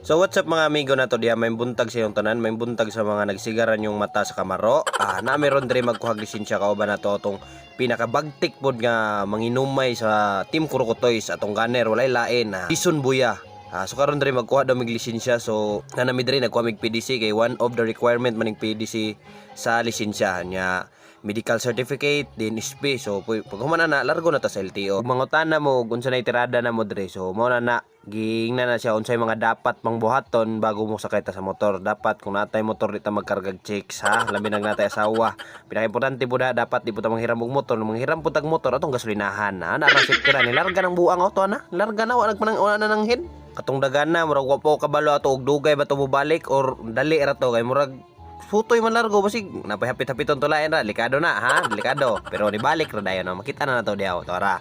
So what's up, mga amigo na to diha, may buntag sa iyong tanan, may buntag sa mga nagsigaran yung mata sa kamaro. Ah, na meron diri magkuhag lisensya kauban na to atong pinakabagtik pod nga manginumay sa Team Kurokotoys, atong gunner, walay lain na Jason Buya. Ah, so karon diri magkuha daw mig lisensya, so na nami diri nagkuha mig PDC kay one of the requirement maning PDC sa lisensya nya, medical certificate din SP. So pag human na, largo na ta sa LTO. Mangutana mo kung unsa na tirada na mo diri, so mao na na giingnan na siya unsay mga dapat mang buhaton bago mo sakay ta sa motor. Dapat kung natay motor, di ta magkargag chicks, ha, labi nag natay asawa. Pinaka-importante po na dapat di po ta manghiram og motor. Manghiram po tag motor, atong gasolinahan ha na ang safety ra ni. Larga ng buang auto na, larga na, wa nagpanang, wala na nang head katong dagan na. Murag wa po kabalo ato og dugay ba to mobalik or dali ra to, kay murag futoy man largo, basig napahapit-hapiton tulayan ra. Delikado na ha, delikado, pero nibalik ra dayon, no? Makita na nato diha to ra,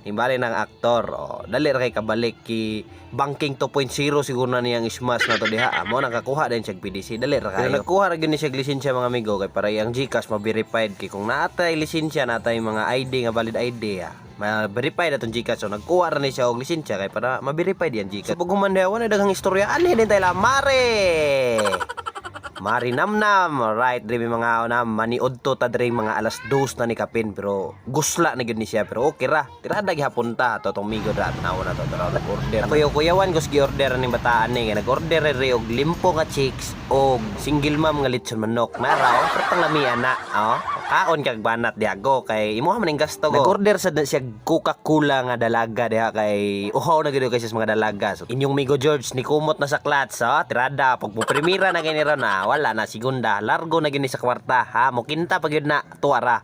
nibalik ng aktor. Oh, dali ra kay kabalik ki banking 2.0 siguro na niyang smash na to diha. Ah, mo nakakuha din siya og PDC, dali ra kayo. Pero nagkuha ra gyud ni siya og lisensya, mga amigo, kay para iyang GCash ma-verified, kay kung naatay lisensya, natay mga ID nga valid ID, ah, ma-verify na tong GCash. So nagkuha ra ni siya og lisensya kay para ma-verify diyan GCash. So pag human diha, wala daghang istorya ani din tayo la mare. Marinamnam, alright, diri may mga una, maniudto ta diri mga alas 2 na ni kapin, pero gusla na gyud ni siya, pero okay ra. Tirada gihapon ta to tong migo ra, tanaw na to to nag-order. Kuya kuyawan gos gi-order ni bataan ni, nag-order ri og limpo nga chicks og single mom nga litson manok. Nara oh, pertang lami ana, oh. Kaon kag banat diago kay imuha man ning gasto go. Nag-order sa siya Coca-Cola nga dalaga diha kay uhaw na gyud kay siya sa mga dalaga. So inyong migo George ni kumot na sa clutch, oh, tirada pag mo primera na kay ni ron, ah, wala na segunda, largo na gyud ni sa kwarta, ha, mo kinta pa gyud na tuara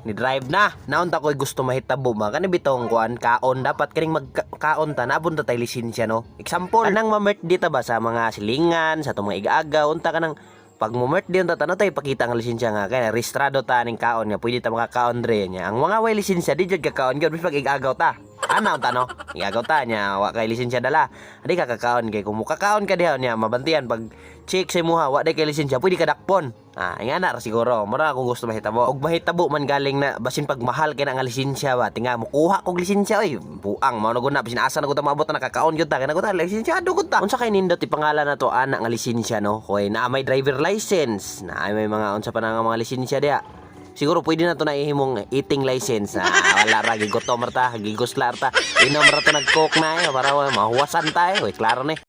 ni drive na naunta ko'y gusto mahitabo ma kani bitong kuan kaon. Dapat kaning magkaon ta naabon ta tay lisensya, no? Example anang ma-birthday ta ba sa mga silingan, sa atong mga igaagaw, unta kanang pag mo birthday unta ta tay pakita ang lisensya nga kay registrado ta ning kaon nga pwede ta makakaon dre nya. Ang mga way lisensya di jud kakaon gyud pag igagaw ta ana unta, no? Igagaw ta nya wa kay lisensya dala, di ka kakaon, kay kung mukakaon ka diha nya mabantiyan pag check sa imuha wa day kay lisensya, pwede ka dakpon. Ah, ingana ra siguro mura kung gusto mahitabo. Og mahitabo man galing na basin pag mahal kay na nga lisensya ba, tinga mukuha kog lisensya oy, buang mao na gud na. Basin asa na gud ta maabot na nakakaon gyud ta, kay na gud ta lisensyado gud ta. Unsa kay nindot ipangalan na to ana nga lisensya, no? Kay naa may driver license, naa may mga unsa pa na nga mga lisensya diha. Siguro pwede na to na ihimong eating license na wala ra gigutom ra ta, gigusla ra ta, inom ra to nag-Coke na eh, para mahuwasan tayo eh, klaro ni.